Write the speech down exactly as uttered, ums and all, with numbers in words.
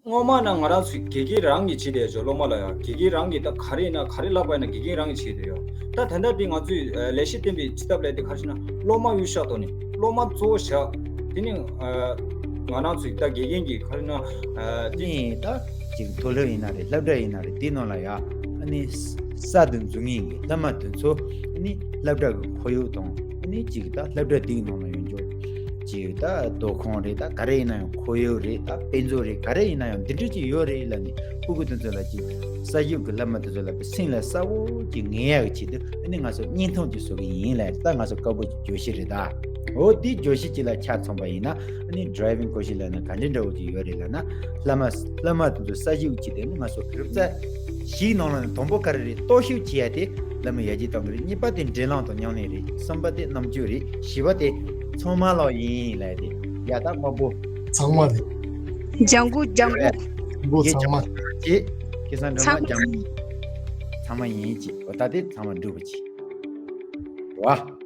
སྔོན་མ་ན་ང་རང་ཚོའི་དགེ་རྒན་རང་གིས་བྱེད་བསྡད་ཡོད་སློབ་མ་ལ་ཡང་དགེ་རྒན་རང་གིས་ད་ག་རེ་ཡིན་ན་ག་རེ་བསླབ་པ་ཡིན་ན་དགེ་རྒན་རང་གིས་བྱེད་བསྡད་ཡོད། ད་ད་ལྟ་དེ་ང་ཚོས་ཨ་ལས་གཞི་བསྟན་པའི་བྱེད་ཐབས་ལས་དེ་ག་རེ་ཞུ་ན་སློབ་མ་གཡུལ་ཤག་ཐོག་ནས་སློབ་མ་གཙོ་བོ་བཞག་དེ་ནི་ཨ་ང་རང་ཚོའི་ད་དགེ་རྒན་གྱིས་ག་རེ་ན་ཨ་དེ་ནི་ད་ཅིག་མཐོ་སློབ་ཡིན་ན་རེད། སློབ་གྲྭ་ཡིན་ན་རེད། དེ་ནང་ལ་ཡ་ཨ་ནི་གསར་དུ་འཛུལ་མཁན་གྱི་སློབ་མ་དེ་ཚོ་ཨ་ནི་སློབ་གྲྭ་གི་ཁོར་ཡུག་དང་ཨ་ནི་ཅིག་ད་སློབ་གྲྭ་དེའི་ནང་ལ་ཡོད་འཇོག་ཅིག་ད་དོ་ཁང་རེད། ད་ག་རེ་ཡིན་ན་ཡང་ཁོར་ཡུག་རེད། ད་དཔེ་མཛོད་རེད། ག་རེ་ཡིན་ན་ཡང་འདི་འདྲ་ཅིག་ཡོད་རེད་ལབ་ནས་ཕྲུ་གུ་དེ་ཚོ་ལ་ཅིག་གསར་ཞུགས་ཀྱི་སློབ་མ་དེ་ཚོ་ལ་སེམས་ལ་གསལ་བོ་ཅིག་ངེས་ཡག་གི་ཆེད་དུ་ཨ་ནི་ང་ཚོ་བརྙན་ཐུང་ཅིག་བཟོ་གི་ཡིན་ལབ། ད་ང་ཚོ་དཀར་པོ་ཅིག་བརྗོད་གཞི་རེད། ད་འོ་དེའི་བརྗོད་གཞི་ཅིག་ལ་ཆ་མཚོན་པ་ཡིན་ན་ཨ་ནི་ཌི་རའི་ཝིང་ཀོ་ཤི་ལབ་ན་ག་འདྲ་འདྲ་བོ་ཅིག་ཡོད་རེད་ལབ་ན། སློབ་མ་སློབ་མ་དེ་ཚོ་གསར་ཞུགས་ཀྱི་དེ་ནི་ང་ཚོ་རབ་རྩ་བཞིའི་ནང་ལ་ནི་དང་པོ་ག་རེ་རེད། སྟོབས་ཤུགས་ཆེ་ཡ་དེ་སློབ་མ་ཡར་རྒྱས་གཏོང་གི་རེད། གཉིས་པ་དེ་འབྲེལ་ལམ་དང་མཉམ་ལས་རེད། གསུམ་པ་དེ་རྣམ་དཔྱོད་རེད། བཞི་པ་དེ་ཚང་མ་ལོག་ཡིན་ལབ་དེ་ཡ་ད་དམར་པོ་ཚང་མ་རེད། ལྗང་གུ་ལྗང་གུ་ལྗང་གུ་ཚང་མ་ཅེས་ཁེ་སང་འགྲོ་མ་ཚང་མ་ལྗང་གུ་ཚང་མ་ཡིན་ཅེས། འོ་ད་དེ་ཚང་མ་འགྲུབ་པ་ཅེས་བ།